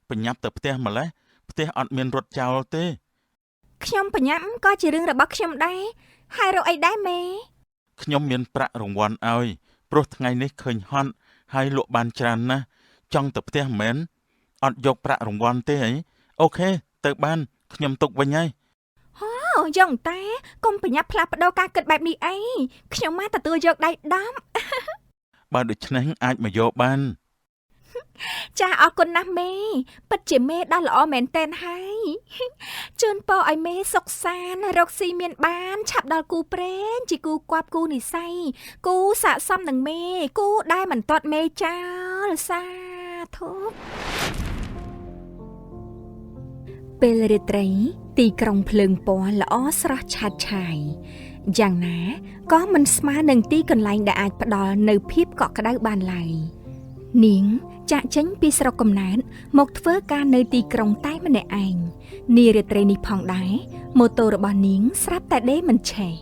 ប្រញាប់ទៅផ្ទះម្លេះផ្ទះអត់មានរត់ចោលទេ ខ្ញុំប្រញាប់ក៏ជារឿងរបស់ខ្ញុំដែរហើយរកអីដែរមេ ខ្ញុំមានប្រាក់រង្វាន់ឲ្យព្រោះថ្ងៃនេះឃើញហត់ហើយលក់បានច្រើនណាស់ចង់ទៅផ្ទះមែនអត់យកប្រាក់រង្វាន់ទេអី OK ទៅបានខ្ញុំទុកវិញហើយ អូយ៉ងតាកុំប្រញាប់ផ្លាស់ប្ដូរការគិតបែបនេះអីខ្ញុំមកទទួលយកដៃដំ បើដូច្នេះអាចមកយកបាន ចាអរគុណណាស់មេពិតជាមេដ៏ល្អមែនតែនហើយ ជូនពរឲ្យមេសុខសាន្តរកស៊ីមានបាន ឆាប់ដល់គូព្រេងជាគូគប់គូនិស័យគូស័ក្តិសមនឹងមេគូដែលមិនទាត់មេចោលសាធុពេលរាត្រី ទីក្រុងភ្លើងពណ៌ល្អស្រស់ឆាតឆាយយ៉ាងណាក៏មិនស្មើនឹងទីកន្លែងដែលអាចផ្ដល់នូវភាពកក់ក្ដៅបានឡើយនាងចាក់ចេញពីស្រុកកំណើតមកធ្វើការនៅទីក្រុងតែម្នាក់ឯងនារាត្រីនេះផងដែរម៉ូតូរបស់នាងស្រាប់តែដេរមិនឆេះ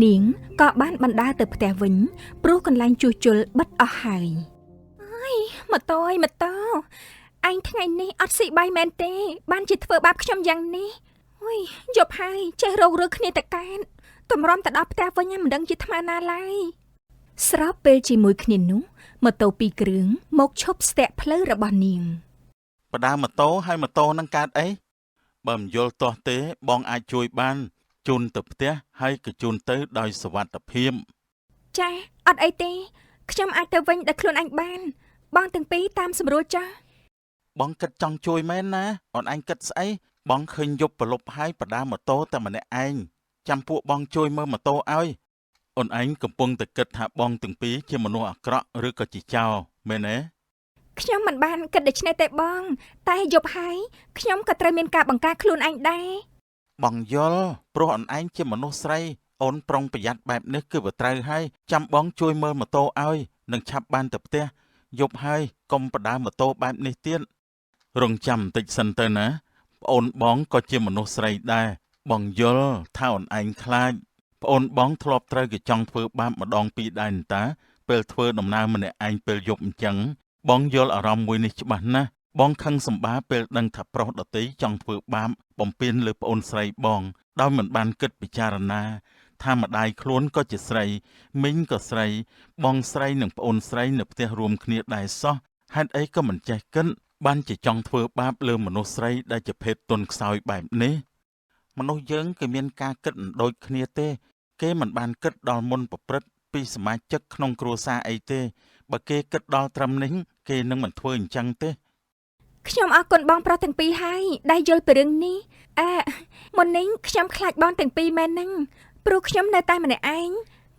នាងក៏បានបណ្ដើរទៅផ្ទះវិញព្រោះកន្លែងជួសជុលបិទអស់ហើយអើយម៉ូតូអើយម៉ូតូឯងថ្ងៃនេះអត់ស៊ីបាយមែនទេ បានជាធ្វើបាបខ្ញុំយ៉ាងនេះអុយយប់ហើយចេះរករឿងគ្នាតកែនតម្រាំទៅដល់ផ្ទះវិញមិនដឹងជាថ្មណាឡើយស្របពេលជាមួយគ្នានោះម៉ូតូពីរគ្រឿងមកឈប់ស្ទាក់ផ្លូវរបស់នាង បដាម៉ូតូហើយម៉ូតូនឹងកើតអីបើមិនយល់ទាស់ទេ បងអាចជួយបានជូនទៅផ្ទះហើយក៏ជូនទៅដោយសុវត្ថិភាព ចាអត់អីទេខ្ញុំអាចទៅវិញដោយខ្លួនឯងបាន បងទាំងពីរតាមសម្រួលចាស់ បងគិតចង់ជួយមែនណាអូនឯងគិតស្អីបងឃើញយប់ប្រលប់ហើយបដាម៉ូតូតែម្នាក់ឯងចាំពួកបងជួយមើលម៉ូតូឲ្យអូនឯងកំពុងតែគិតថាបងទាំងពីរជាមនុស្សអាក្រក់ឬក៏ជាចោរមែនទេ ខ្ញុំមិនបានគិតដូច្នេះទេបង តែយប់ហើយខ្ញុំក៏ត្រូវមានការបង្ការខ្លួនឯងដែរ បងយល់ព្រោះអូនឯងជាមនុស្សស្រីអូនប្រុងប្រយ័ត្នបែបនេះគឺវាត្រូវហើយចាំបងជួយមើលម៉ូតូឲ្យនឹងឆាប់បានទៅផ្ទះយប់ហើយកុំបដាម៉ូតូបែបនេះទៀតរងចាំបន្តិចសិនទៅណាប្អូនបងក៏ជាមនុស្សស្រីដែរបងយល់ថាអូនឯងខ្លាចប្អូនបងធ្លាប់ត្រូវគេចង់ធ្វើបាបម្ដងពីរដែរនតាពេលធ្វើដំណើរម្នាក់ឯងពេលយប់អញ្ចឹងបងយល់អារម្មណ៍មួយនេះច្បាស់ណាស់បងខឹងសម្បាពេលដឹងថាប្រុសដទៃចង់ធ្វើបាបបំពេញលើប្អូនស្រីបងដោយមិនបានគិតពិចារណាថាម្ដាយខ្លួនក៏ជាស្រីមីងក៏ស្រីបងស្រីនិងប្អូនស្រីនៅផ្ទះរួមគ្នាដែរសោះហេតុអីក៏មិនចេះគិតបានជាចង់ធ្វើបាបលើមនុស្សស្រីដែលជាភេទទន់ខ្សោយបែបនេះមនុស្សយើងគឺមានការគិតមិនដូចគ្នាទេ គេមិនបានគិតដល់មុនប្រព្រឹត្តពីសមាជិកក្នុងគ្រួសារអីទេបើគេគិតដល់ត្រឹមនេះគេនឹងមិនធ្វើអញ្ចឹងទេ ខ្ញុំអរគុណបងប្រុសទាំងពីរហើយដែលយល់ពីរឿងនេះអើមុននេះខ្ញុំខ្លាចបងទាំងពីរមែនហ្នឹងព្រោះខ្ញុំនៅតែម្នាក់ឯង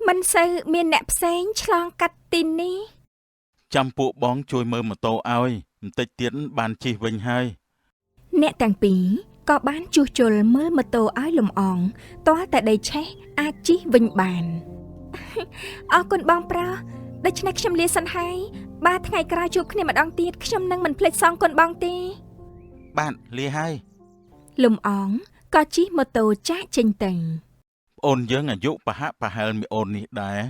មិនសូវមានអ្នកផ្សេងឆ្លងកាត់ទីនេះ ចាំពួកបងជួយមើលម៉ូតូឲ្យបន្តិចទៀតបានជិះវិញហើយ អ្នកទាំងពីរក៏បានជួសជុលមើលម៉ូតូឲ្យលំអងទាល់តែដីឆេះអាចជិះវិញបាន អរគុណបងប្រុសដូច្នេះខ្ញុំលាសិនហើយបាទថ្ងៃក្រោយជួបគ្នាម្ដងទៀតខ្ញុំនឹងមិនភ្លេចសងគុណបងទេ បាទលាហើយ លំអងក៏ជិះម៉ូតូចាកចេញទៅ ប្អូនយើងអាយុប្រហាក់ប្រហែលមីអូននេះដែរ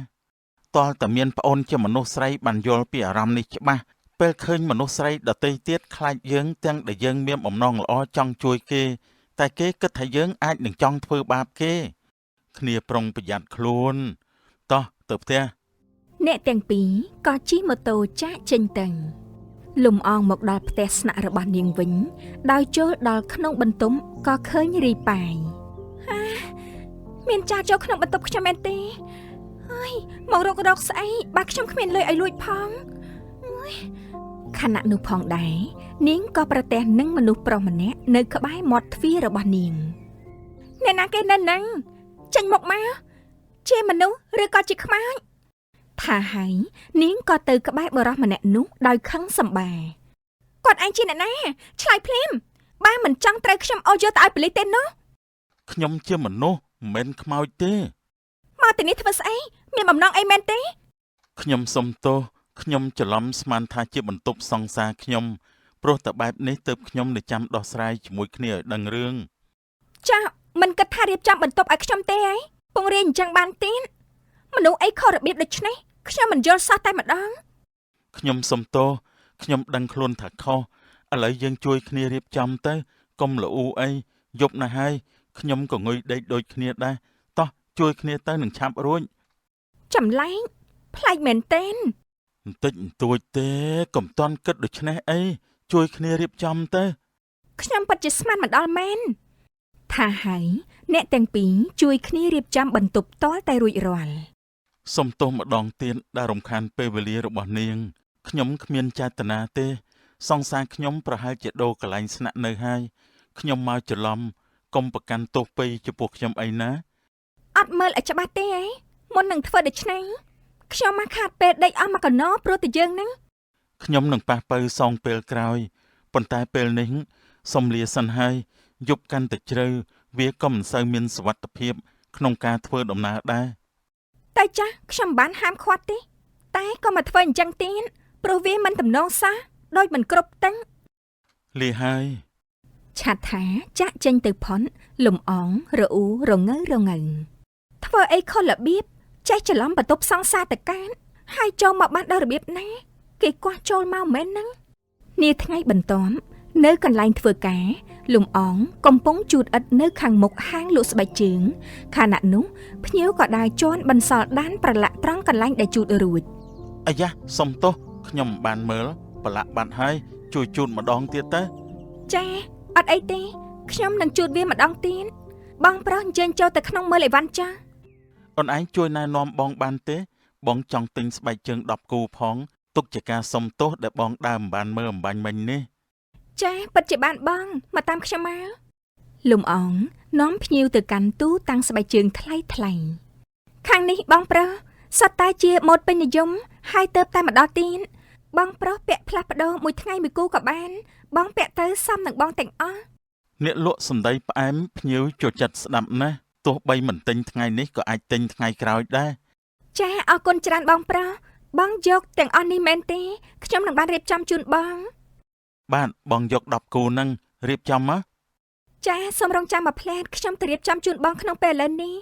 តលតែមានប្អូនជាមនុស្សស្រីបានយល់ពីអារម្មណ៍នេះច្បាស់ពេលឃើញមនុស្សស្រីដទៃទៀតខ្លាចយើងទាំងដែលយើងមានបំណងល្អចង់ជួយគេ តែគេគិតថាយើងអាចនឹងចង់ធ្វើបាបគេ គ្នាប្រុងប្រយ័ត្នខ្លួនតោះទៅផ្ទះ អ្នកទាំងពីរក៏ជិះម៉ូតូចាកចេញទៅលំអងមកដល់ផ្ទះស្នាក់របស់នាងវិញ ដោយចូលដល់ក្នុងបន្ទប់ក៏ឃើញរីប៉ាយហាមានចាចូលក្នុងបន្ទប់ខ្ញុំមែនទេហើយមករករកស្អីបើខ្ញុំគ្មានលុយឲ្យលួចផងអើយខណៈនោះផងដែរនាងក៏ប្រទះនឹងមនុស្សប្រុសម្នាក់នៅក្បែរមាត់ទ្វាររបស់នាងអ្នកណាគេនៅហ្នឹងចេញមកមកជាមនុស្សឬក៏ជាខ្មោច ថាហើយនាងក៏ទៅក្បែរបរោះម្នាក់នោះដោយខឹងសម្បាគាត់ឯងជាអ្នកណាឆ្លើយភ្លាមបើមិនចង់ត្រូវខ្ញុំអូសយកទៅឲ្យប៉ូលីសទេនោះ ខ្ញុំជាមនុស្សមិនមែនខ្មោចទេ មកទីនេះធ្វើស្អីមានបំណងអីមែនទេ ខ្ញុំសុំទោសខ្ញុំច្រឡំស្មានថាជាបន្ទប់សង្សារខ្ញុំព្រោះតែបែបនេះទើបខ្ញុំនៅចាំដោះស្រាយជាមួយគ្នាឲ្យដឹងរឿង ចាមិនគិតថារៀបចំបន្ទប់ឲ្យខ្ញុំទេហីពងរាយអញ្ចឹងបានទៀតមនុស្សអីខុសរបៀបដូច្នេះខ្ញុំមិនយល់សោះតែម្ដង ខ្ញុំសុំទោសខ្ញុំដឹងខ្លួនថាខុស ឥឡូវយើងជួយគ្នារៀបចំទៅកុំល្អូអីយប់ណាស់ហើយខ្ញុំក៏ងុយដេកដូចគ្នាដែរតោះជួយគ្នាទៅនឹងឆាប់រួច ចម្លែកប្លែកមែនទែន បន្តិចបន្តួចទេកុំតន់គិតដូច្នេះអីជួយគ្នារៀបចំទៅ ខ្ញុំពិតជាស្មានមិនដល់មែនថាហើយអ្នកទាំងពីរជួយគ្នារៀបចំបន្ទប់តលតែរួចរាល់ សុំទោសម្ដងទៀតដែលរំខានពេលវេលារបស់នាងខ្ញុំគ្មានចេតនាទេសង្សារខ្ញុំប្រហែលជាដូរកន្លែងស្នាក់នៅហើយខ្ញុំមកច្រឡំកុំប្រកាន់ទោសពៃចំពោះខ្ញុំអីណា អត់មើលឲ្យច្បាស់ទេអីមុននឹងធ្វើដូច្នេះខ្ញុំមកខាតពេលដេកអស់មកកណោព្រោះតែយើងហ្នឹង ខ្ញុំនឹងប៉ះពៅសងពេលក្រោយប៉ុន្តែពេលនេះសុំលាសិនហើយយប់កាន់តែជ្រៅវាក៏មិនសូវមានសុវត្ថិភាពក្នុងការធ្វើដំណើរដែរ តែចាស់ខ្ញុំមិនបានហាមឃាត់ទេតែក៏មកធ្វើអញ្ចឹងទៀតព្រោះវាមិនទំនងសោះដូចមិនគ្រប់ទាំង លាហើយ ឆាត់ថាចាក់ចេញទៅផុនលំអងរអ៊ូរងើរងើធ្វើអីខុសរបៀបចេះច្រឡំបន្ទប់សង្សារតកានហើយចូលមកបានដល់របៀបណាគេកោះចូលមកមែនហ្នឹងនាថ្ងៃបន្ទាប់នៅកន្លែងធ្វើការលំអងកំពុងជូតឥដ្ឋនៅខាងមុខហាងលក់ស្បែកជើងខណៈនោះភ្ញៀវក៏ដើរជន់បន្សល់ដានប្រឡាក់ត្រង់កន្លែងដែលជូតរួច អាយ៉ាសុំទោសខ្ញុំមិនបានមើលប្រឡាក់បាត់ហើយជួយជូតម្ដងទៀតទៅ ចាអត់អីទេខ្ញុំនឹងជូតវាម្ដងទៀតបងប្រុសអញ្ជើញចូលទៅក្នុងមើលអីវ៉ាន់ចាស់ អូនឯងជួយណែនាំបងបានទេ បងចង់ទិញស្បែកជើង10គូផងទុកជាការសុំទោសដែលបងដើរមិនបានមើលអំបញ្ញមិញនេះ ចាពិតជាបានបងមកតាមខ្ញុំមកលំអងនាំភ្ញៀវទៅកាន់ទូតាំងស្បែកជើងថ្លៃថ្លៃខាងនេះបងប្រុសសុទ្ធតែជាម៉ូដពេញនិយមហើយទៅតែម្ដងទៀតបងប្រុសពាក់ផ្លាស់ប្ដូរមួយថ្ងៃមួយគូក៏បាន បងពាក់ទៅសមនឹងបងទាំងអស់ អ្នកលក់សម្ដីផ្អែមភ្ញៀវចូលចិត្តស្ដាប់ណាស់ទោះបីមិនទិញថ្ងៃនេះក៏អាចទិញថ្ងៃក្រោយដែរ ចាអរគុណច្រើនបងប្រុសបងយកទាំងអស់នេះមែនទេខ្ញុំនឹងបានរៀបចំជូនបង បាទបងយក10គូហ្នឹងរៀបចំមក ចាសូមរងចាំមួយភ្លែតខ្ញុំទៅរៀបចំជូនបងក្នុងពេលឥឡូវនេះ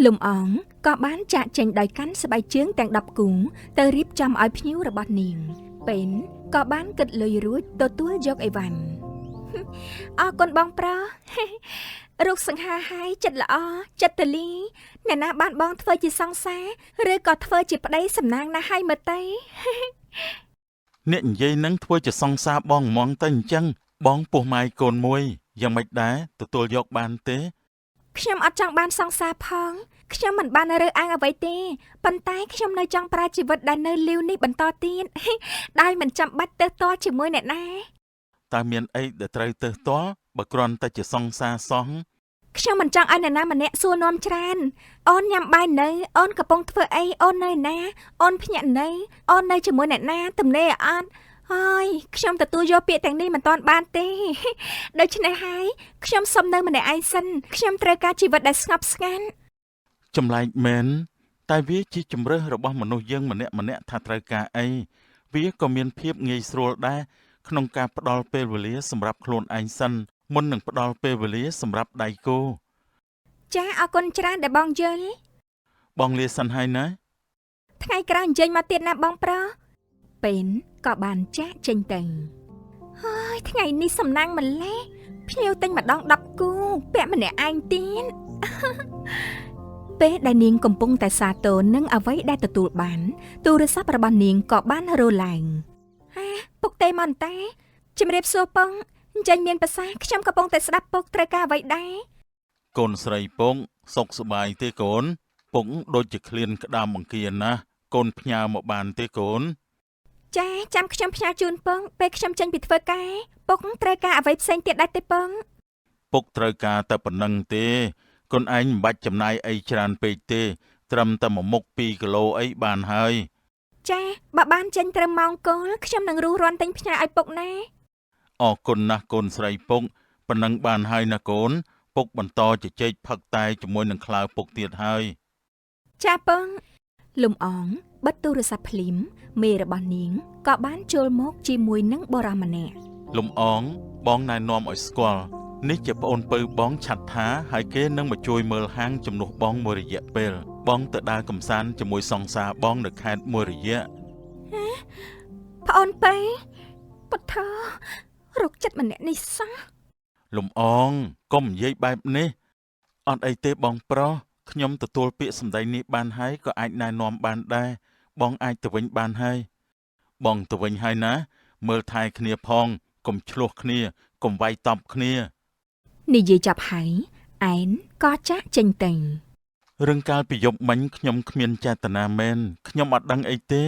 លំអងក៏បានចាកចេញដោយកាន់ស្បែកជើងទាំង10គូទៅរៀបចំឲ្យភ្ញៀវរបស់នាងពេនក៏បានគិតលុយរួចទទួលយកអីវ៉ាន់ អរគុណបងប្រុស រូបសង្ហាហើយចិត្តល្អចិត្តទលីអ្នកណាបានបងធ្វើជាសង្សារឬក៏ធ្វើជាប្តីសំណាងណាស់ហើយមើលទៅ អ្នកនិយាយហ្នឹងធ្វើជាសង្សារបងហ្មងទៅអញ្ចឹងបងពោះម៉ាយកូនមួយយ៉ាងម៉េចដែរទទួលយកបានទេ ខ្ញុំអត់ចង់បានសង្សារផងខ្ញុំមិនបានរើសអើងអ្វីទេប៉ុន្តែខ្ញុំនៅចង់ប្រើជីវិតដែលនៅលីវនេះបន្តទៀត ដោយមិនចាំបាច់ទៅតល់ជាមួយអ្នកណា តើមានអីដែលត្រូវទើសទាល់បើគ្រាន់តែជាសង្សារសោះ ខ្ញុំមិនចង់ឲ្យអ្នកណាម្នាក់សួរនាំច្រើនអូនញ៉ាំបាយនៅអូនកំពុងធ្វើអីអូននៅណាអូនភ្ញាក់នៅអូននៅជាមួយអ្នកណាទំនេរអត់ហើយខ្ញុំទទួលយកពាក្យទាំងនេះមិនទាន់បានទេ ដូច្នេះហើយខ្ញុំសុំនៅម្នាក់ឯងសិនខ្ញុំត្រូវការជីវិតដែលស្ងប់ស្ងាត់ ចម្លែកមែនតែវាជាជំរើសរបស់មនុស្សយើងម្នាក់ៗថាត្រូវការអីវាក៏មានភាពងាយស្រួលដែរក្នុងការផ្ដល់ពេលវេលាសម្រាប់ខ្លួនឯងសិនមុននឹងផ្ដល់ពេលវេលាសម្រាប់ដៃគូ ចាអរគុណច្រើនដែលបងយល់ បងលាសិនហើយណា ថ្ងៃក្រោយអញ្ជើញមកទៀតណាបងប្រុសពេនក៏បានចាកចេញទៅហើយថ្ងៃនេះសំណាងម្ល៉េះភ្ញៀវទិញម្ដង10គូពាក់ម្នាក់ឯងទៀត ពេលដែលនាងកំពុងតែសាទរនឹងអ្វីដែលទទួលបាន ទូរស័ព្ទរបស់នាងក៏បានរោឡើងហាពុកទេមកអន្តាជំរាបសួរពងអញ្ចឹងមានប្រសាសន៍ខ្ញុំកំពុងតែស្ដាប់ពុកត្រូវការអ្វីដែរ កូនស្រីពងសុខសប្បាយទេកូនពងដូចជាឃ្លានក្តាមអង្គាណាស់កូនផ្ញើមកបានទេកូន ចាចាំខ្ញុំផ្ញើជូនពងពេលខ្ញុំចេញពីធ្វើការពុកត្រូវការអ្វីផ្សេងទៀតដែរទេពង ពុកត្រូវការតែប៉ុណ្ណឹងទេកូនឯងមិនបាច់ចំណាយអីច្រើនពេកទេ ត្រឹមតែមួយមុខ2គីឡូអីបានហើយ ចាបើបានចេញត្រឹមម៉ោងគោលខ្ញុំនឹងរុះរាន់ទិញផ្ញើឲ្យពុកណា អរគុណណាស់កូនស្រីពុកប៉ុណ្ណឹងបានហើយណាកូន ពុកបន្តជជែកផឹកតែជាមួយនឹងខ្លាវពុកទៀតហើយ ចាពងលំអងបិទទូរស័ព្ទភ្លាមមេរបស់នាងក៏បានចូលមកជាមួយនឹងបុរសម្នាក់ លំអងបងណែនាំឲ្យស្គាល់នេះជាប្អូនពៅបងឆាត់ថាហើយគេនឹងមកជួយមើលហាងជំនួសបងមួយរយៈពេលបងទៅដើរកម្សាន្តជាមួយសង្សារបងនៅខេត្តមួយរយៈ ប្អូនពៅពុទ្ធោ រោគចិត្តម្នាក់នេះសោះ លំអងកុំនិយាយបែបនេះអត់អីទេបងប្រុសខ្ញុំទទួលពាក្យសម្ដីនេះបានហើយក៏អាចណែនាំបានដែរបងអាចទៅវិញបានហើយបងទៅវិញហើយណាមើលថែគ្នាផងកុំឆ្លោះគ្នាកុំវាយតប់គ្នា និយាយចាប់ហើយឯនក៏ចាក់ចេញទៅ រឿងកាលពីយប់មិញខ្ញុំគ្មានចេតនាមែនខ្ញុំអត់ដឹងអីទេ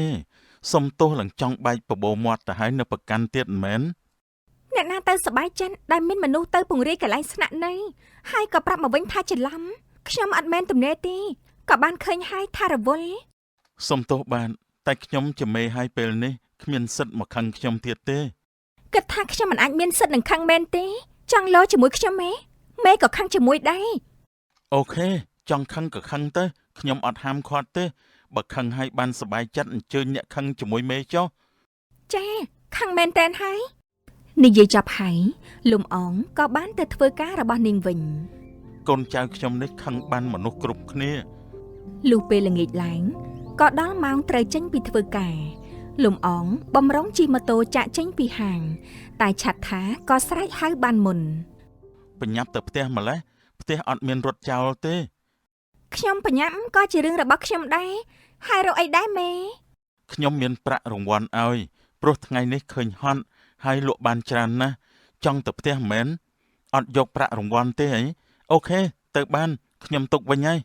សុំទោសឡើងចង់បែកបបោមាត់ទៅហើយនៅប្រកាន់ទៀតមិនមែន អ្នកណាទៅសប្បាយចិត្តដែលមានមនុស្សទៅពង្រាយកន្លែងស្នាក់នៅហើយក៏ប្រាប់មកវិញថាច្រឡំខ្ញុំអត់មែនទំនេរទេក៏បានឃើញហើយថារវល់ សុំទោសបានតែខ្ញុំជាមេហើយពេលនេះគ្មានសិទ្ធិមកខឹងខ្ញុំទៀតទេ គិតថាខ្ញុំមិនអាចមានសិទ្ធិនឹងខឹងមែនទេចង់លោជាមួយខ្ញុំមេមេក៏ខឹងជាមួយដែរ OK ចង់ខឹងក៏ខឹងទៅខ្ញុំអត់ហាមឃាត់ទេបើខឹងហើយបានសប្បាយចិត្តអញ្ជើញអ្នកខឹងជាមួយមេចុះ ចាខឹងមែនតែនហើយនិយាយចាប់ហើយលំអងក៏បានទៅធ្វើការរបស់នាងវិញ កូនចៅខ្ញុំនេះខឹងបានមនុស្សគ្រប់គ្នា លុះពេលល្ងាចឡើងក៏ដល់ម៉ោងត្រូវចេញពីធ្វើការលំអងបំរុងជិះម៉ូតូចាក់ចេញពីហាង តែឆាត់ថាក៏ស្រែកហៅបានមុន បញ្ញាប់ទៅផ្ទះម្លេះផ្ទះអត់មានរត់ចោលទេ ខ្ញុំបញ្ញាប់ក៏ជារឿងរបស់ខ្ញុំដែរហើយរកអីដែរមេ ខ្ញុំមានប្រាក់រង្វាន់ឲ្យព្រោះថ្ងៃនេះឃើញហត់ហើយលក់បានច្រើនណាស់ចង់ទៅផ្ទះមែនអត់យកប្រាក់រង្វាន់ទេអី OK ទៅបានខ្ញុំទុកវិញហើយ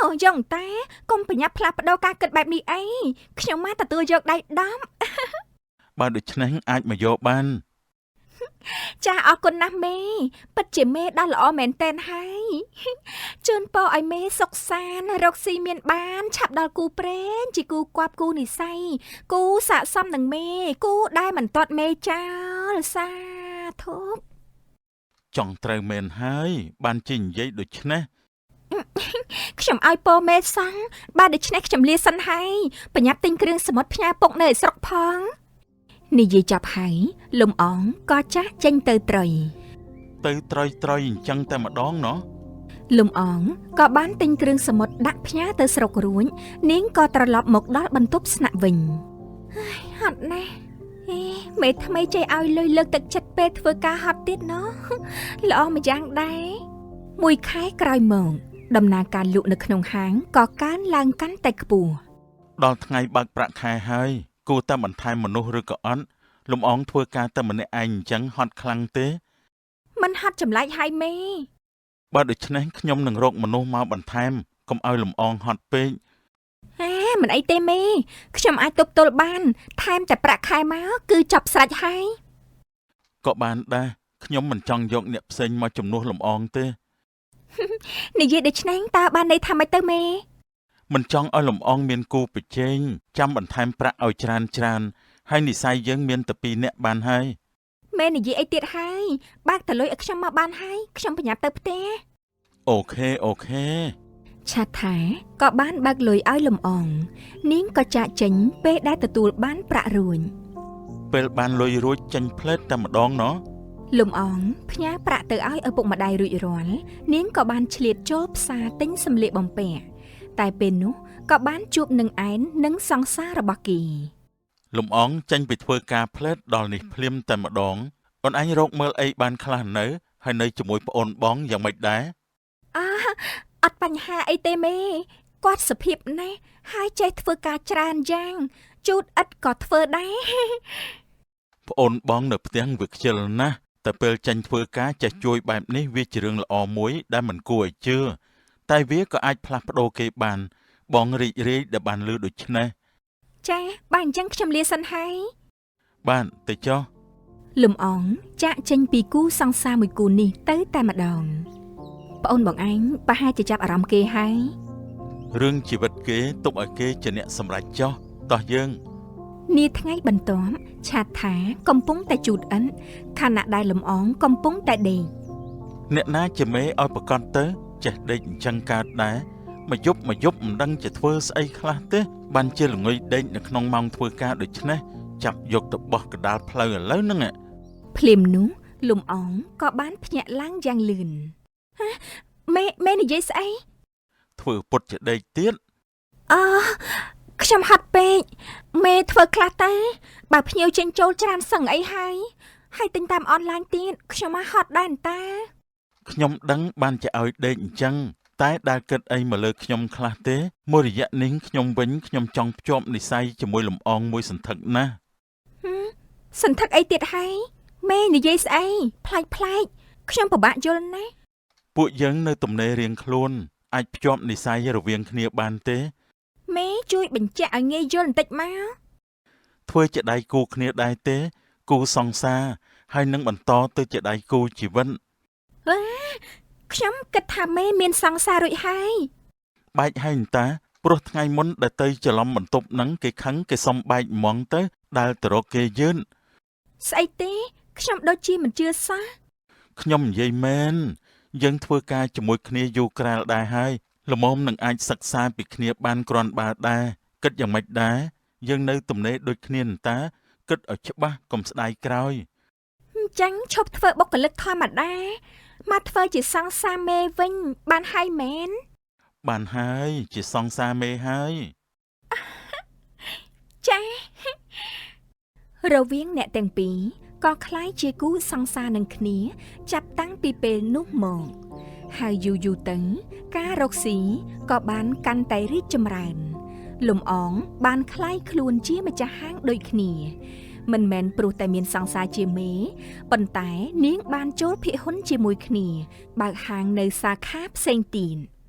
អូយ៉ងតាកុំបញ្ញាប់ផ្លាស់ប្ដូរការគិតបែបនេះអីខ្ញុំមកទទួលយកដៃដំ បើដូច្នេះអាចមកយកបាន ចាអរគុណណាស់មេពិតជាមេដ៏ល្អមែនតែនហើយ ជូនពរឲ្យមេសុខសាន្តរកស៊ីមានបាន ឆាប់ដល់គូព្រេងជាគូគប់គូនិស័យគូស័ក្តិសមនឹងមេគូដែលមិនទាត់មេចោលសាធុ ចង់ត្រូវមែនហើយបានជានិយាយដូច្នេះ ខ្ញុំឲ្យពរមេសង់បាទដូច្នេះខ្ញុំលាសិនហើយបញ្ញាប់ទិញគ្រឿងសមុទ្រផ្ញើពុកនៅឯស្រុកផងនិយាយចាប់ហើយលំអងក៏ចាស់ចេញទៅត្រី ទៅត្រយត្រយអញ្ចឹងតែម្ដងណោះ លំអងក៏បានទិញគ្រឿងសមុទ្រដាក់ផ្ញើទៅស្រុករួចនាងក៏ត្រឡប់មកដល់បន្ទប់ស្នាក់វិញហើយហត់ណាស់អេមេថ្មីចេះឲ្យលុយលើកទឹកចិត្តពេលធ្វើការហត់ទៀតណោះ ល្អម្យ៉ាងដែរមួយខែក្រោយមកដំណើរការលក់នៅក្នុងហាងក៏កើនឡើងកាន់តែខ្ពស់ ដល់ថ្ងៃបើកប្រាក់ខែហើយគួរតែបន្ថែមមនុស្សឬក៏អត់លំអងធ្វើការតែម្នាក់ឯងអញ្ចឹងហត់ខ្លាំងទេ មិនហត់ចម្លែកហើយមេ បើដូច្នេះខ្ញុំនឹងរកមនុស្សមកបន្ថែមកុំឲ្យលំអងហត់ពេក ហេមិនអីទេមេខ្ញុំអាចទប់ទល់បាន ថែមតែប្រាក់ខែមកគឺចប់ស្រេចហើយ ក៏បានដែរខ្ញុំមិនចង់យកអ្នកផ្សេងមកជំនួសលំអងទេ និយាយដូច្នេះតើបានន័យថាម៉េចទៅមេ មិនចង់ឲ្យលំអងមានគូប្រជែងចាំបន្ថែមប្រាក់ឲ្យច្រើនច្រើនហើយនិស័យយើងមានតែពីរនាក់បានហើយ មេនិយាយអីទៀតហើយបើកតលុយឲ្យខ្ញុំមកបានហើយខ្ញុំប្រញាប់ទៅផ្ទះ OK OK ឆាថាក៏បានបើកលុយឲ្យលំអង នាងក៏ចាកចេញពេលដែលទទួលបានប្រាក់រួច ពេលបានលុយរួចចេញផ្លេតតែម្ដងណោះ លំអងផ្ញើប្រាក់ទៅឲ្យឪពុកម្ដាយរួចរាល់នាងក៏បានឆ្លៀតចូលផ្សារទិញសម្លៀកបំពាក់តែពេលនោះក៏បានជួបនឹងឯននិងសង្សាររបស់គេ លំអងចេញពីធ្វើការផ្លេតដល់នេះភ្លាមតែម្ដងអូនឯងរកមើលអីបានខ្លះនៅហើយនៅជាមួយប្អូនបងយ៉ាងម៉េចដែរ អាអត់បញ្ហាអីទេមេគាត់សុភាពណាស់ហើយចេះធ្វើការច្រើនយ៉ាងជូតឥតក៏ធ្វើដែរ ប្អូនបងនៅផ្ទះវាខ្ជិលណាស់តែពេលចេញធ្វើការចេះជួយបែបនេះវាជារឿងល្អមួយដែលមិនគួរឲ្យជឿតែវាក៏អាចផ្លាស់ប្ដូរគេបាន បងរីករាយដែលបានឮដូច្នេះ ចាបើអញ្ចឹងខ្ញុំលាសិនហើយ បានទៅចុះ លំអងចាក់ចេញពីគូសង្សារមួយគូនេះទៅតែម្ដងប្អូនបងឯងប្រហែលជាចាប់អារម្មណ៍គេហើយ រឿងជីវិតគេទុកឲ្យគេជាអ្នកសម្រេចចុះតោះយើង នាថ្ងៃបន្ទាប់ឆាតថាកំពុងតែជូតអិនខណៈដែលលំអងកំពុងតែដេក អ្នកណាជាមេឲ្យប្រកាសទៅចេះដេកអញ្ចឹងកើតដែរមកយប់មកយប់មិនដឹងជាធ្វើស្អីខ្លះទេបានជាល្ងុយដេកនៅក្នុងម៉ោងធ្វើការដូច្នេះចាប់យកទៅបោះកណ្ដាលផ្លូវឥឡូវហ្នឹងឯង ភ្លាមនោះលំអងក៏បានភ្ញាក់ឡើងយ៉ាងលឿនហ៎មេមេនិយាយស្អី ធ្វើពុតជាដេកទៀត អើខ្ញុំហត់ពេកមេធ្វើខ្លះទៅបើភ្ញៀវចេញចូលច្រើនសឹងអីហើយ ហើយទិញតាមអនឡាញទៀតខ្ញុំមកហត់ដែរអន្តា ខ្ញុំដឹងបានជាឲ្យដេកអញ្ចឹងតែដែលគិតអីមកលើខ្ញុំខ្លះទេមួយរយៈនេះខ្ញុំវិញខ្ញុំចង់ភ្ជាប់និស័យជាមួយលំអងមួយសន្ធឹកណាស់ ហឹមសន្ធឹកអីទៀតហើយមេនិយាយស្អីប្លែកប្លែកខ្ញុំពិបាកយល់ណាស់ ពួកយើងនៅទំនេររៀងខ្លួនអាចភ្ជាប់និស័យរវាងគ្នាបានទេ មេជួយបញ្ជាក់ឲ្យងាយយល់បន្តិចមក ធ្វើជាដៃគូគ្នាដែរទេ គូសង្សារហើយនឹងបន្តទៅជាដៃគូជីវិត ខ្ញុំគិតថាមេមានសង្សាររួចហើយ បែកហើយអន្តាព្រោះថ្ងៃមុនដែលទៅច្រឡំបន្ទប់ហ្នឹងគេខឹងគេសុំបែកហ្មងទៅដែលទៅរកគេយឺន ស្អីទេខ្ញុំដូចជាមិនជឿសោះ ខ្ញុំនិយាយមែនយើងធ្វើការជាមួយគ្នាយូរក្រាលដែរហើយល្មមនឹងអាចសិក្សាពីគ្នាបានគ្រាន់បើដែរគិតយ៉ាងម៉េចដែរយើងនៅទំនេរដូចគ្នាអន្តាគិតឲ្យច្បាស់កុំស្ដាយក្រោយ អញ្ចឹងឈប់ធ្វើបុគ្គលិកធម្មតាមកធ្វើជាសង្សារមេវិញបានហើយមែន បានហើយជាសង្សារមេហើយ ចា រវាងអ្នកទាំងពីរក៏คล้ายជាគូសង្សារនឹងគ្នា ចាប់តាំងពីពេលនោះមកហើយយូរយូរទៅ ការរកស៊ីក៏បានកាន់តែរីកចម្រើន លំអងបានคล้ายខ្លួនជាម្ចាស់ហាងដូចគ្នា មិនមែនព្រោះតែមានសង្សារជាមេប៉ុន្តែនាងបានចូលភាគហ៊ុនជាមួយគ្នា បើកហាងនៅសាខាផ្សេងទៀត។